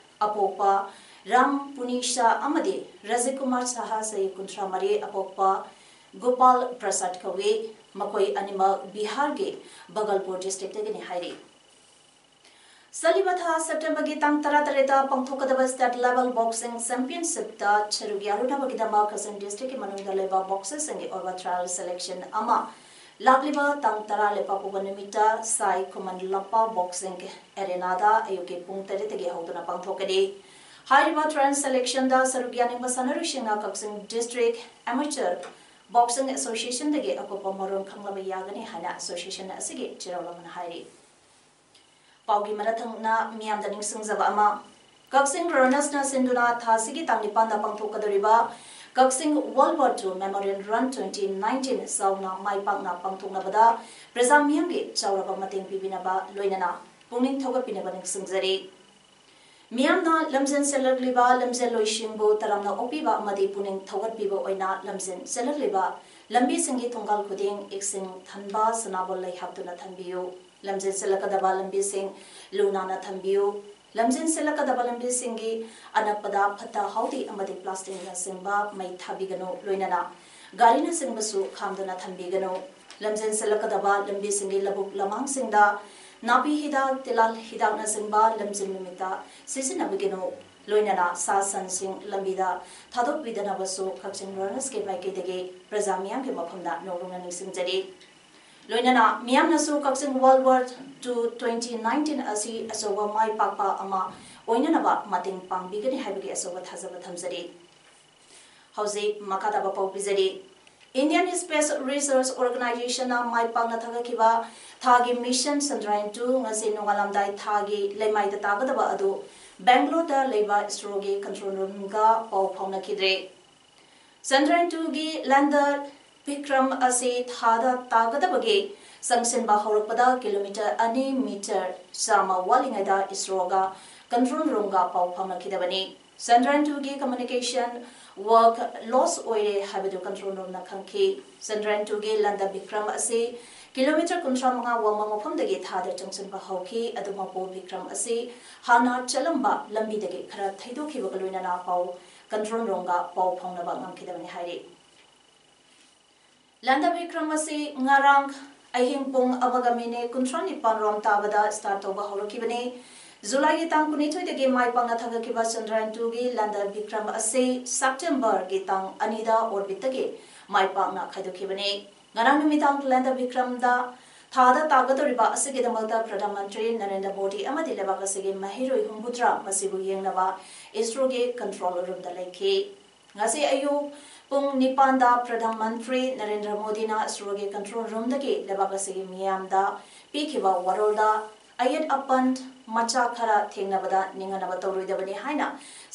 ꯑꯄꯣꯛꯄ ꯔꯥꯝ ꯄꯨꯅꯤꯁꯥ ꯑꯃꯗꯤ ꯔꯥꯖꯤꯀꯨꯃꯥꯔ ꯁꯥꯍꯥ, ꯆꯍꯤ ꯀꯨꯟꯊ꯭ꯔꯥ ꯃꯔꯤ, ꯑꯄꯣꯛꯄ ꯒꯣꯄꯥꯜ ꯄ꯭ꯔꯁꯥꯗ ꯀꯧꯏ꯫ ꯃꯈꯣꯏ ꯑꯅꯤꯃꯛ ꯕꯤꯍꯥꯔꯒꯤ ꯕꯒꯜꯄꯨꯔ ꯗꯤꯁꯇ꯭ꯔꯤꯛꯇꯒꯤꯅꯤ ꯍꯥꯏꯔꯤ꯫ ꯆꯠꯂꯤꯕ ꯊꯥ ꯁꯦꯞꯇꯦꯝꯕꯔꯒꯤ ꯇꯥꯡ ꯇꯔꯥꯇꯔꯦꯠꯇ ꯄꯥꯡꯊꯣꯛꯀꯗꯕ ꯁ꯭ꯇꯦꯠ ꯂꯦꯚꯦꯜ ꯕꯣꯛꯁꯤꯡ ꯆꯦꯝꯄꯤꯌꯟꯁꯤꯞꯇ ꯁꯔꯨꯛ ꯌꯥꯔꯨꯅꯕꯒꯤꯗꯃꯛ ꯀꯛꯆꯤꯡ ꯗꯤꯁꯇ꯭ꯔꯤꯛꯀꯤ ꯃꯅꯨꯡꯗ ꯂꯩꯕ ꯕꯣꯛꯁꯔꯁꯤꯡꯒꯤ ꯑꯣꯏꯕ ꯇ꯭ꯔꯥꯌꯦꯜ ꯁꯦꯂꯦꯛꯁꯟ ꯑꯃ ꯂꯥꯛꯂꯤꯕ ꯇꯥꯡ ꯇꯔꯥ ꯂꯩꯄꯥꯛꯄꯣꯛꯄ ꯅꯨꯃꯤꯠꯇ ꯁꯥꯏ ꯈꯨꯃꯟ ꯂꯝꯄꯥꯛ ꯕꯣꯛꯁꯤꯡ ꯑꯦꯔꯦꯅꯥꯗ ꯑꯌꯨꯛꯀꯤ ꯄꯨꯡ ꯇꯔꯦꯠꯇꯒꯤ ꯍꯧꯗꯨꯅ ꯄꯥꯡꯊꯣꯛꯀꯅꯤ꯫ ꯍꯥꯏꯔꯤꯕ ꯇ꯭ꯔꯥꯌꯦꯜ ꯁꯦꯂꯦꯛꯁꯟꯗ ꯁꯔꯨꯛ ꯌꯥꯅꯤꯡꯕ ꯁꯥꯟꯅꯔꯣꯏꯁꯤꯡꯅ ꯀꯛꯆꯤꯡ ꯗꯤꯁꯇ꯭ꯔꯤꯛ ꯑꯦꯃꯦꯆꯔ ꯕꯣꯛꯁꯤꯡ ꯑꯦꯁꯣꯁꯤꯌꯦꯁꯟꯗꯒꯤ ꯑꯀꯨꯞꯄ ꯃꯔꯣꯜ ꯈꯪꯂꯕ ꯌꯥꯒꯅꯤ ꯍꯥꯏꯅ ꯑꯦꯁꯣꯁꯤꯌꯦꯁꯟ ꯑꯁꯤꯒꯤ ꯆꯦꯔꯥꯎ ꯂꯃꯟ ꯍꯥꯏꯔꯤ꯫ ꯄꯥꯎꯒꯤ ꯃꯊꯪꯅ ꯃꯤꯌꯥꯝꯗ ꯅꯤꯡꯁꯤꯡꯖꯕ ꯑꯃ, ꯀꯛꯆꯤꯡ ꯔꯅꯔꯁꯅ ꯁꯤꯟꯗꯨꯅ ꯊꯥꯁꯤꯒꯤ ꯇꯥꯡ ꯅꯤꯄꯥꯟꯗ ꯄꯥꯡꯊꯣꯛꯀꯗꯧꯔꯤꯕ Kakching world war two memorial run twenty nineteen ꯆꯥꯎꯅ ꯃꯥꯏ ꯄꯥꯛꯅ ꯄꯥꯡꯊꯣꯛꯅꯕꯗ ꯄ꯭ꯔꯖꯥ ꯃꯤꯌꯥꯝꯒꯤ ꯆꯥꯎꯔꯕ ꯃꯇꯦꯡ ꯄꯤꯕꯤꯅꯕ ꯂꯣꯏꯅꯅ ꯄꯨꯛꯅꯤꯡ ꯊꯧꯒꯠꯄꯤꯅꯕ ꯅꯤꯡꯁꯤꯡꯖꯔꯤ꯫ ꯃꯤꯌꯥꯝꯅ ꯂꯝꯖꯦꯟ ꯆꯦꯜꯂꯛꯂꯤꯕ ꯂꯝꯖꯦꯜꯂꯣꯏꯁꯤꯡꯕꯨ ꯇꯔꯥꯝꯅ ꯑꯣꯛꯄꯤꯕ ꯑꯃꯗꯤ ꯄꯨꯛꯅꯤꯡ ꯊꯧꯒꯠꯄꯤꯕ ꯑꯣꯏꯅ ꯂꯝꯖꯦꯟ ꯆꯦꯜꯂꯛꯂꯤꯕ ꯂꯝꯕꯤꯁꯤꯡꯒꯤ ꯊꯣꯡꯒꯥꯜ ꯈꯨꯗꯤꯡ ꯏꯁꯤꯡ ꯊꯟꯕ ꯁꯅꯥꯕꯨꯜ ꯂꯩ ꯍꯥꯞꯇꯨꯅ ꯊꯝꯕꯤꯌꯨ꯫ ꯂꯝꯖꯦꯜ ꯆꯦꯜꯂꯛꯀꯗꯕ ꯂꯝꯕꯤꯁꯤꯡ ꯂꯨ ꯅꯥꯟꯅ ꯊꯝꯕꯤꯌꯨ꯫ ꯂꯝꯖꯦꯜ ꯆꯦꯜꯂꯛꯀꯗꯕ ꯂꯝꯕꯤꯁꯤꯡꯒꯤ ꯑꯅꯛꯄꯗ ꯐꯠꯇ ꯍꯥꯎꯗꯤ ꯑꯃꯗꯤ ꯄ꯭ꯂꯥꯁꯇꯤꯛꯅꯆꯤꯡꯕ ꯃꯩ ꯊꯥꯕꯤꯒꯅꯨ, ꯂꯣꯏꯅꯅ ꯒꯥꯔꯤꯅꯆꯤꯡꯕꯁꯨ ꯈꯥꯝꯗꯨꯅ ꯊꯝꯕꯤꯒꯅꯨ꯫ ꯂꯝꯖꯦꯜ ꯆꯦꯜꯂꯛꯀꯗꯕ ꯂꯝꯕꯤꯁꯤꯡꯒꯤ ꯂꯧꯕꯨꯛ ꯂꯃꯥꯡꯁꯤꯡꯗ ꯅꯥꯄꯤ ꯍꯤꯗꯥꯛ, ꯇꯤꯜꯍꯥꯠ ꯍꯤꯗꯥꯛꯅꯆꯤꯡꯕ ꯂꯝꯖꯦꯜ ꯅꯨꯃꯤꯠꯇ ꯁꯤꯖꯤꯟꯅꯕꯤꯒꯅꯨ꯫ ꯂꯣꯏꯅꯅ ꯁꯥ ꯁꯟꯁꯤꯡ ꯂꯝꯕꯤꯗ ꯊꯥꯗꯣꯛꯄꯤꯗꯅꯕꯁꯨ ꯀꯛꯆꯤꯡ ꯔꯅꯔꯁꯀꯤ ꯃꯥꯏꯀꯩꯗꯒꯤ ꯄ꯭ꯔꯖꯥ ꯃꯤꯌꯥꯝꯒꯤ ꯃꯐꯝꯗ ꯅꯧꯔꯨꯅ ꯅꯤꯡꯁꯤꯡꯖꯔꯤ꯫ ꯂꯣꯏꯅꯅ ꯃꯤꯌꯥꯝꯅꯁꯨ Kakching world war two twenty nineteen ꯑꯁꯤ ꯑꯆꯧꯕ ꯃꯥꯏ ꯄꯥꯛꯄ ꯑꯃ ꯑꯣꯏꯅꯅꯕ ꯃꯇꯦꯡ ꯄꯥꯡꯕꯤꯒꯅꯤ ꯍꯥꯏꯕꯒꯤ ꯑꯆꯧꯕ ꯊꯥꯖꯕ ꯊꯝꯖꯔꯤ꯫ ꯍꯧꯖꯤꯛ ꯃꯈꯥ ꯇꯥꯕ ꯄꯥꯎ ꯄꯤꯖꯔꯤ꯫ Indian Space Research Organization ꯅ ꯃꯥꯏ ꯄꯥꯛꯅ ꯊꯥꯒꯠꯈꯤꯕ ꯊꯥꯒꯤ mission Chandrayaan two ꯉꯁꯤ ꯅꯣꯡꯉꯥꯜꯂꯝꯗꯥꯏ ꯊꯥꯒꯤ ꯂꯩꯃꯥꯏꯗ ꯇꯥꯒꯗꯕ ꯑꯗꯨ ꯕꯦꯡꯒꯂꯣꯔꯗ ꯂꯩꯕ ꯏꯁꯔꯣꯒꯤ control room ꯒ ꯄꯥꯎ ꯐꯥꯎꯅꯈꯤꯗ꯭ꯔꯦ꯫ Chandrayaan two ꯒꯤ lander Vikram ꯑꯁꯤ ꯊꯥꯗ ꯇꯥꯒꯗꯕꯒꯤ ꯆꯪꯁꯤꯟꯕ ꯍꯧꯔꯛꯄꯗ ꯀꯤꯂꯣꯃꯤꯇꯔ ꯑꯅꯤ ꯃꯤꯇꯔ ꯆꯥꯝꯃ ꯋꯥꯠꯂꯤꯉꯩꯗ ꯏꯁꯔꯣꯒ control room ꯒ ꯄꯥꯎ ꯐꯥꯎꯅꯈꯤꯗꯕꯅꯤ꯫ Chandrayaan two ꯒꯤ communication work loss ꯑꯣꯏꯔꯦ ꯍꯥꯏꯕꯗꯨ control room ꯅ ꯈꯪꯈꯤ꯫ Chandrayaan two ꯒꯤ lander Vikram ꯑꯁꯤ ꯀꯤꯂꯣꯃꯤꯇꯔ ꯀꯨꯟꯊ꯭ꯔꯥ ꯃꯉꯥ ꯋꯥꯡꯕ ꯃꯐꯝꯗꯒꯤ ꯊꯥꯗ ꯆꯪꯁꯤꯟꯕ ꯍꯧꯈꯤ꯫ ꯑꯗꯨꯃꯛꯄꯨ Vikram ꯑꯁꯤ ꯍꯥꯟꯅ ꯆꯠꯂꯝꯕ ꯂꯝꯕꯤꯗꯒꯤ ꯈꯔ ꯊꯩꯗꯣꯛꯈꯤꯕꯒ ꯂꯣꯏꯅꯅ ꯄꯥꯎ control room ꯒ ꯄꯥꯎ ꯐꯥꯎꯅꯕ ꯉꯝꯈꯤꯗꯕꯅꯤ ꯍꯥꯏꯔꯤ꯫ Lander Vikram ꯑꯁꯤ ꯉꯔꯥꯡ ꯑꯍꯤꯡ ꯄꯨꯡ ꯑꯃꯒ ꯃꯤꯅꯤꯠ ꯀꯨꯟꯊ꯭ꯔꯥ ꯅꯤꯄꯥꯟ ꯔꯣꯝ ꯇꯥꯕꯗ start ꯇꯧꯕ ꯍꯧꯔꯛꯈꯤꯕꯅꯤ꯫ July ꯒꯤ ꯇꯥꯡ ꯀꯨꯟꯅꯤꯊꯣꯏꯗꯒꯤ ꯃꯥꯏ ꯄꯥꯛꯅ ꯊꯥꯒꯠꯈꯤꯕ Chandrayaan two ꯒꯤ lander Vikram ꯑꯁꯤ September ꯒꯤ ꯇꯥꯡ ꯑꯅꯤꯗ orbit ꯇꯒꯤ ꯃꯥꯏ ꯄꯥꯛꯅ ꯈꯥꯏꯗꯣꯛꯈꯤꯕꯅꯤ꯫ ꯉꯔꯥꯡ ꯅꯨꯃꯤꯗꯥꯡ lander Vikram ꯗ ꯊꯥꯗ ꯇꯥꯒꯗꯧꯔꯤꯕ ꯑꯁꯤꯒꯤꯗꯃꯛꯇ ꯄ꯭ꯔꯙꯥꯟ ꯃꯟꯇ꯭ꯔꯤ ꯅꯔꯦꯟꯗ꯭ꯔ ꯃꯣꯗꯤ ꯑꯃꯗꯤ ꯂꯩꯕꯥꯛ ꯑꯁꯤꯒꯤ ꯃꯍꯩꯔꯣꯏ ꯍꯨꯝꯐꯨꯇꯔꯥ ꯃꯁꯤꯕꯨ ꯌꯦꯡꯅꯕ ꯏꯁꯔꯣꯒꯤ control room ꯗ ꯂꯩꯈꯤ꯫ ꯉꯁꯤ ꯑꯌꯨꯛ ꯄꯨꯡ ꯅꯤꯄꯥꯟꯗ ꯄ꯭ꯔꯙꯥꯟ ꯃꯟꯇ꯭ꯔꯤ ꯅꯔꯦꯟꯗ꯭ꯔ ꯃꯣꯗꯤꯅ ꯏꯁꯔꯣꯒꯤ control room ꯗꯒꯤ ꯂꯩꯕꯥꯛ ꯑꯁꯤꯒꯤ ꯃꯤꯌꯥꯝꯗ ꯄꯤꯈꯤꯕ ꯋꯥꯔꯣꯜꯗ ꯑꯌꯦꯠ ꯑꯄꯟ ꯃꯆꯥ ꯈꯔ ꯊꯦꯡꯅꯕꯗ ꯅꯤꯡꯍꯟꯅꯕ ꯇꯧꯔꯣꯏꯗꯕꯅꯤ ꯍꯥꯏꯅ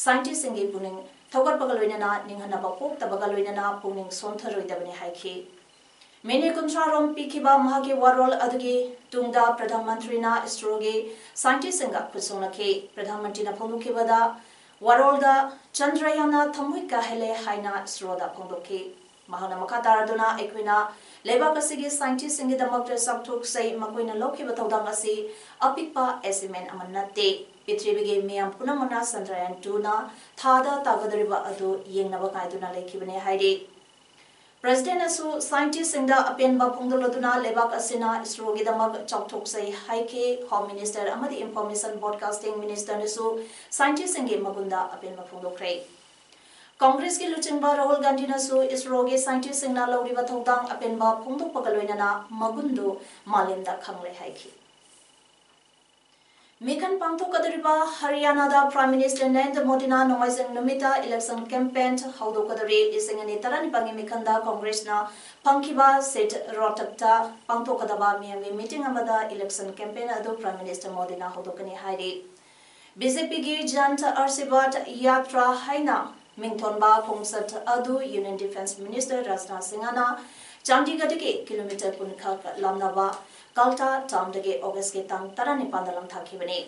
scientist ꯁꯤꯡꯒꯤ ꯄꯨꯛꯅꯤꯡ ꯊꯧꯒꯠꯄꯒ ꯂꯣꯏꯅꯅ ꯅꯤꯡꯍꯟꯅꯕ ꯄꯣꯛꯇꯕꯒ ꯂꯣꯏꯅꯅ ꯄꯨꯛꯅꯤꯡ ꯁꯣꯟꯊꯔꯣꯏꯗꯕꯅꯤ ꯍꯥꯏꯈꯤ꯫ ꯃꯤꯅꯤꯠ ꯀꯨꯟꯊ꯭ꯔꯥ ꯔꯣꯝ ꯄꯤꯈꯤꯕ ꯃꯍꯥꯛꯀꯤ ꯋꯥꯔꯣꯜ ꯑꯗꯨꯒꯤ ꯇꯨꯡꯗ ꯄ꯭ꯔꯙꯥꯟ ꯃꯟꯇ꯭ꯔꯤꯅ ꯏꯁꯔꯣꯒꯤ scientist ꯁꯤꯡꯒ ꯈꯨꯠꯁꯣꯛꯅꯈꯤ꯫ ꯄ꯭ꯔꯙꯥꯟ ꯃꯟꯇ꯭ꯔꯤꯅ ꯐꯣꯡꯗꯣꯛꯈꯤꯕꯗ ꯋꯥꯔꯣꯜꯗ Chandrayaan ꯅ ꯊꯃꯣꯏ ꯀꯥꯏꯍꯜꯂꯦ ꯍꯥꯏꯅ ꯏꯁꯔꯣꯗ ꯐꯣꯡꯗꯣꯛꯈꯤ꯫ ꯃꯍꯥꯛꯅ ꯃꯈꯥ ꯇꯥꯔꯗꯨꯅ ꯑꯩꯈꯣꯏꯅ ꯂꯩꯕꯥꯛ ꯑꯁꯤꯒꯤ scientist ꯁꯤꯡꯒꯤꯗꯃꯛꯇ ꯆꯥꯎꯊꯣꯛꯆꯩ, ꯃꯈꯣꯏꯅ ꯂꯧꯈꯤꯕ ꯊꯧꯗꯥꯡ ꯑꯁꯤ ꯑꯄꯤꯛꯄ achievement ꯑꯃ ꯅꯠꯇꯦ꯫ ꯄ꯭ꯔꯤꯊꯤꯕꯤꯒꯤ ꯃꯤꯌꯥꯝ ꯄꯨꯝꯅꯃꯛꯅ Chandrayaan two ꯅ ꯊꯥꯗ ꯇꯥꯒꯗꯧꯔꯤꯕ ꯑꯗꯨ ꯌꯦꯡꯅꯕ ꯉꯥꯏꯗꯨꯅ ꯂꯩꯈꯤꯕꯅꯤ ꯍꯥꯏꯔꯤ꯫ ꯄ꯭ꯔꯦꯁꯤꯗꯦꯟꯠꯅꯁꯨ scientist ꯁꯤꯡꯗ ꯑꯄꯦꯟꯕ ꯐꯣꯡꯗꯣꯛꯂꯗꯨꯅ ꯂꯩꯕꯥꯛ ꯑꯁꯤꯅ ꯏꯁꯔꯣꯒꯤꯗꯃꯛ ꯆꯥꯎꯊꯣꯛꯆꯩ ꯍꯥꯏꯈꯤ꯫ Home Minister ꯑꯃꯗꯤ Information Broadcasting Minister ꯅꯁꯨ scientist ꯁꯤꯡꯒꯤ ꯃꯒꯨꯟꯗ ꯑꯄꯦꯟꯕ ꯐꯣꯡꯗꯣꯛꯈ꯭ꯔꯦ꯫ ꯀꯪꯒ꯭ꯔꯦꯁꯀꯤ ꯂꯨꯆꯤꯡꯕ ꯔꯥꯍꯨꯜ ꯒꯥꯟꯙꯤꯅꯁꯨ ꯏꯁꯔꯣꯒꯤ scientist ꯁꯤꯡꯅ ꯂꯧꯔꯤꯕ ꯊꯧꯗꯥꯡ ꯑꯄꯦꯟꯕ ꯐꯣꯡꯗꯣꯛꯄꯒ ꯂꯣꯏꯅꯅ ꯃꯒꯨꯟꯗꯨ ꯃꯥꯂꯦꯝꯗ ꯈꯪꯂꯦ ꯍꯥꯏꯈꯤ꯫ ꯃꯤꯈꯜ ꯄꯥꯡꯊꯣꯛꯀꯗꯧꯔꯤꯕ ꯍꯔꯤꯌꯥꯅꯥꯗ Prime Minister ꯅꯔꯦꯟꯗ꯭ꯔ ꯃꯣꯗꯤꯅ ꯅꯣꯡꯃꯥꯏꯖꯤꯡ ꯅꯨꯃꯤꯠꯇ election campaign ꯍꯧꯗꯣꯛꯀꯗꯧꯔꯤ꯫ ꯂꯤꯁꯤꯡ ꯑꯅꯤ ꯇꯔꯥꯅꯤꯄꯥꯟꯒꯤ ꯃꯤꯈꯜꯗ ꯀꯣꯡꯒ꯭ꯔꯦꯁꯅ ꯐꯪꯈꯤꯕ seat ꯔꯣꯍꯇꯛꯇ ꯄꯥꯡꯊꯣꯛꯀꯗꯕ ꯃꯤꯌꯥꯝꯒꯤ meeting ꯑꯃꯗ election campaign ꯑꯗꯨ Prime Minister ꯃꯣꯗꯤꯅ ꯍꯧꯗꯣꯛꯀꯅꯤ ꯍꯥꯏꯔꯤ꯫ BJPꯒꯤ Jan Ashirwad Yatra ꯍꯥꯏꯅ ꯃꯤꯡꯊꯣꯟꯕ ꯈꯣꯡꯆꯠ ꯑꯗꯨ Union Defence Minister ꯔꯥꯖꯅꯥꯊ ꯁꯤꯡꯍꯅ ꯆꯥꯟꯗꯤꯒꯔꯗꯒꯤ kilometre ꯀꯨꯟꯈꯛ ꯂꯥꯞꯅꯕ ꯀꯜꯇꯥ townꯗꯒꯤ Augustꯀꯤ ꯇꯥꯡ ꯇꯔꯥꯅꯤꯄꯥꯟꯗ ꯂꯥꯡꯊꯥꯈꯤꯕꯅꯤ꯫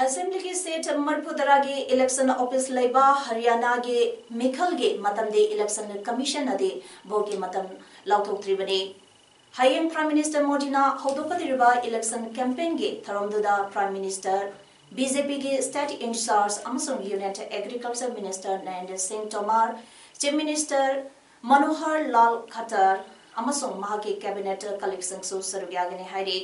Assemblyꯒꯤ seat ꯃꯔꯤꯐꯨꯇꯔꯥꯒꯤ election office ꯂꯩꯕ ꯍꯔꯤꯌꯥꯅꯥꯒꯤ ꯃꯤꯈꯜꯒꯤ ꯃꯇꯝꯗꯤ Election Commissionꯅꯗꯤ voteꯀꯤ ꯃꯇꯝ ꯂꯥꯎꯊꯣꯛꯇ꯭ꯔꯤꯕꯅꯤ꯫ ꯍꯌꯦꯡ Prime Minister ꯃꯣꯗꯤꯅ ꯍꯧꯗꯣꯛꯀꯗꯧꯔꯤꯕ election campaignꯒꯤ ꯊꯧꯔꯝꯗꯨꯗ Prime Minister, BJPꯒꯤ state in charge ꯑꯃꯁꯨꯡ Union Agriculture Minister ꯅꯔꯦꯟꯗ꯭ꯔ ꯁꯤꯡ ꯇꯣꯃꯔ, Chief Minister ꯃꯅꯣꯍꯔ ꯂꯥꯜ ꯈꯠꯇꯔ ꯑꯃꯁꯨꯡ ꯃꯍꯥꯛꯀꯤ cabinet colleagueꯁꯤꯡꯁꯨ ꯁꯔꯨꯛ ꯌꯥꯒꯅꯤ ꯍꯥꯏꯔꯤ꯫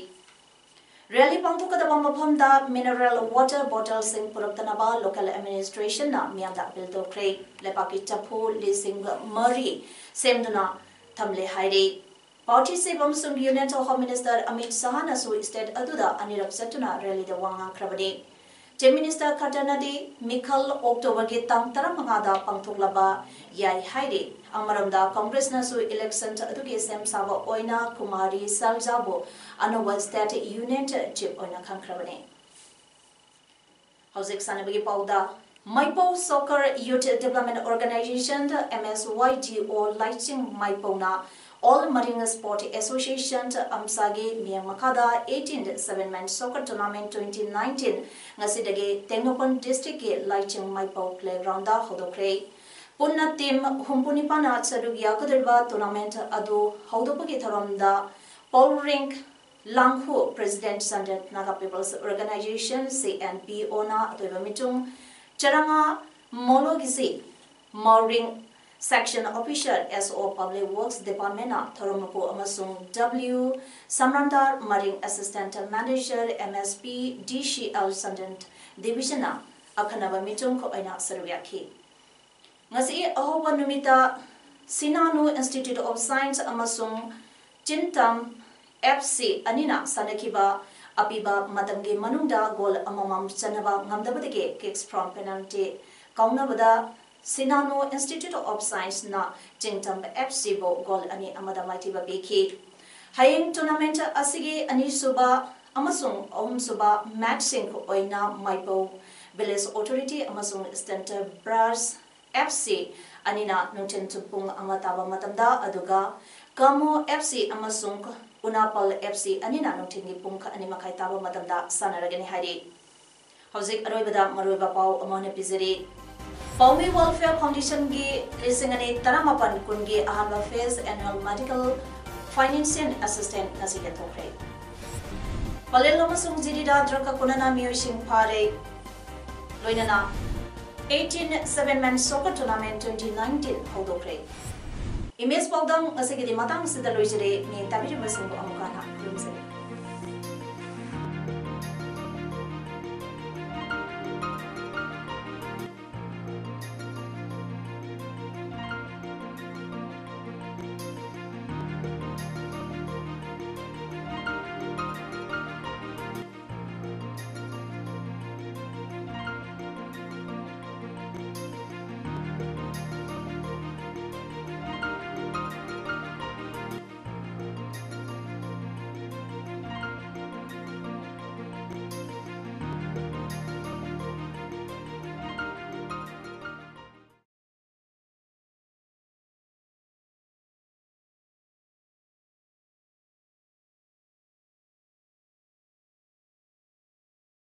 Rally ꯄꯥꯡꯊꯣꯛꯀꯗꯕ ꯃꯐꯝꯗ mineral water bottleꯁꯤꯡ ꯄꯨꯔꯛꯇꯅꯕ local administrationꯅ ꯃꯤꯌꯥꯝꯗ appeal ꯇꯧꯈ꯭ꯔꯦ꯫ ꯂꯩꯕꯥꯛꯀꯤ ꯆꯐꯨ ꯂꯤꯁꯤꯡ ꯃꯔꯤ ꯁꯦꯝꯗꯨꯅ ꯊꯝꯂꯦ ꯍꯥꯏꯔꯤ꯫ Party chief ꯑꯃꯁꯨꯡ Union Home Minister Amit ꯁꯥꯍꯅꯁꯨ state ꯑꯗꯨꯗ ꯑꯅꯤꯔꯛ ꯆꯠꯇꯨꯅ rallyꯗ ꯋꯥ ꯉꯥꯡꯈ꯭ꯔꯕꯅꯤ꯫ Chief Minister ꯈꯠꯇꯔꯅꯗꯤ ꯃꯤꯈꯜ Octoberꯒꯤ ꯇꯥꯡ ꯇꯔꯥꯃꯉꯥꯗ ꯄꯥꯡꯊꯣꯛꯂꯕ ꯌꯥꯏ ꯍꯥꯏꯔꯤ꯫ ꯑꯃꯔꯣꯝꯗ Congressꯅꯁꯨ election ꯑꯗꯨꯒꯤ ꯁꯦꯝ ꯁꯥꯕ ꯑꯣꯏꯅ ꯀꯨꯃꯥꯔꯤ ꯁꯥꯜꯖꯥꯕꯨ ꯑꯅꯧꯕ state Union chief ꯑꯣꯏꯅ ꯈꯟꯈ꯭ꯔꯕꯅꯤ꯫ ꯍꯧꯖꯤꯛ ꯁꯥꯟꯅꯕꯒꯤ ꯄꯥꯎꯗ, ꯃꯩꯄꯧ Soccer Youth Development Organization, MSYDO ꯂꯥꯏꯆꯤꯡ ꯃꯩꯄꯧꯅ All Maring Sport Association, ꯑꯝꯁꯥꯒꯤ ꯃꯤꯠꯌꯦꯡ ꯃꯈꯥꯗ eighteenth Seven Man Soccer Tournament twenty nineteen ꯉꯁꯤꯗꯒꯤ ꯇꯦꯡꯅꯧꯄꯜ districtꯀꯤ ꯂꯥꯏꯆꯤꯡ ꯃꯩꯄꯧ playgroundꯗ ꯍꯧꯗꯣꯛꯈ꯭ꯔꯦ꯫ ꯄꯨꯟꯅ team ꯍꯨꯝꯐꯨ ꯅꯤꯄꯥꯟꯅ ꯁꯔꯨꯛ ꯌꯥꯒꯗꯧꯔꯤꯕ tournament ꯑꯗꯨ ꯍꯧꯗꯣꯛꯄꯒꯤ ꯊꯧꯔꯝꯗ ꯄꯥꯎꯔꯤꯡ ꯂꯥꯡꯍꯨ, President, Chandel Naga People's Organization, CNPOꯅ ꯑꯇꯣꯏꯕ ꯃꯤꯆꯨꯡ, ꯆꯔꯥꯉꯥ ꯃꯣꯂꯣꯒꯤꯁꯤ, ꯃꯥꯎꯔꯤꯡ Section Officer, SO Public Works Departmentꯅ ꯊꯧꯔꯝ ꯃꯄꯨ ꯑꯃꯁꯨꯡ W ꯁꯝꯔꯥꯝꯗꯥꯔ ꯃꯔꯤꯡ, Assistant Manager, MSPDCL Chandel Divisionꯅ ꯑꯈꯟꯅꯕ ꯃꯤꯆꯨꯡ ꯑꯣꯏꯅ ꯁꯔꯨꯛ ꯌꯥꯈꯤ꯫ ꯉꯁꯤ ꯑꯍꯧꯕ ꯅꯨꯃꯤꯠꯇ ꯁꯤꯅꯥꯅꯨ Institute of Science ꯑꯃꯁꯨꯡ ꯆꯤꯟꯇꯝ FC ꯑꯅꯤꯅ ꯁꯥꯟꯅꯈꯤꯕ ꯑꯄꯤꯕ ꯃꯇꯝꯒꯤ ꯃꯅꯨꯡꯗ ꯒꯣꯜ ꯑꯃꯃꯝ ꯆꯟꯅꯕ ꯉꯝꯗꯕꯗꯒꯤ kicks from penalty ꯀꯥꯎꯅꯕꯗ Shinano Institute of Science ꯅ ꯆꯤꯡꯇꯝ F C ꯕꯨ ꯒꯣꯜ ꯑꯅꯤ ꯑꯃꯗ ꯃꯥꯏꯊꯤꯕ ꯄꯤꯈꯤ꯫ ꯍꯌꯦꯡ tournament ꯑꯁꯤꯒꯤ ꯑꯅꯤꯁꯨꯕ ꯑꯃꯁꯨꯡ ꯑꯍꯨꯝꯁꯨꯕ match ꯁꯤꯡ ꯑꯣꯏꯅ ꯃꯥꯏꯄꯧ Village Authority ꯑꯃꯁꯨꯡ Stanton Brush F C ꯑꯅꯤꯅ ꯅꯨꯡꯊꯤꯜ ꯄꯨꯡ ꯑꯃ ꯇꯥꯕ ꯃꯇꯝꯗ, ꯑꯗꯨꯒ Kamo F C ꯑꯃꯁꯨꯡ Unapal F C ꯑꯅꯤꯅ ꯅꯨꯡꯊꯤꯜꯒꯤ ꯄꯨꯡ ꯑꯅꯤ ꯃꯈꯥꯏ ꯇꯥꯕ ꯃꯇꯝꯗ ꯁꯥꯟꯅꯔꯒꯅꯤ ꯍꯥꯏꯔꯤ꯫ ꯍꯧꯖꯤꯛ ꯑꯔꯣꯏꯕꯗ ꯃꯔꯨꯑꯣꯏꯕ ꯄꯥꯎ ꯑꯃ ꯑꯣꯏꯅ ꯄꯤꯖꯔꯤ꯫ ꯄꯥꯎꯃꯤ Welfare Foundation ꯒꯤ ꯂꯤꯁꯤꯡ ꯑꯅꯤ ꯇꯔꯥꯃꯥꯄꯟ ꯀꯨꯟꯒꯤ ꯑꯍꯥꯟꯕ phase annual medical financial assistance ꯉꯁꯤ ꯌꯦꯟꯊꯣꯛꯈ꯭ꯔꯦ꯫ ꯄꯂꯦꯜ ꯑꯃꯁꯨꯡ ꯖꯤꯔꯤꯗ drug ꯀ ꯀꯣꯟꯅꯅ ꯃꯤꯑꯣꯏꯁꯤꯡ ꯐꯥꯔꯦ꯫ ꯂꯣꯏꯅꯅ eighteen seven man soccer tournament twenty nineteen ꯍꯧꯗꯣꯛꯈ꯭ꯔꯦ꯫ Image ꯄꯥꯎꯗꯝ ꯉꯁꯤꯒꯤꯗꯤ ꯃꯇꯥꯡ ꯑꯁꯤꯗ ꯂꯣꯏꯖꯔꯦ꯫ ꯃꯤ ꯇꯥꯕꯤꯔꯤꯕꯁꯤꯡꯕꯨ ꯑꯃꯨꯛ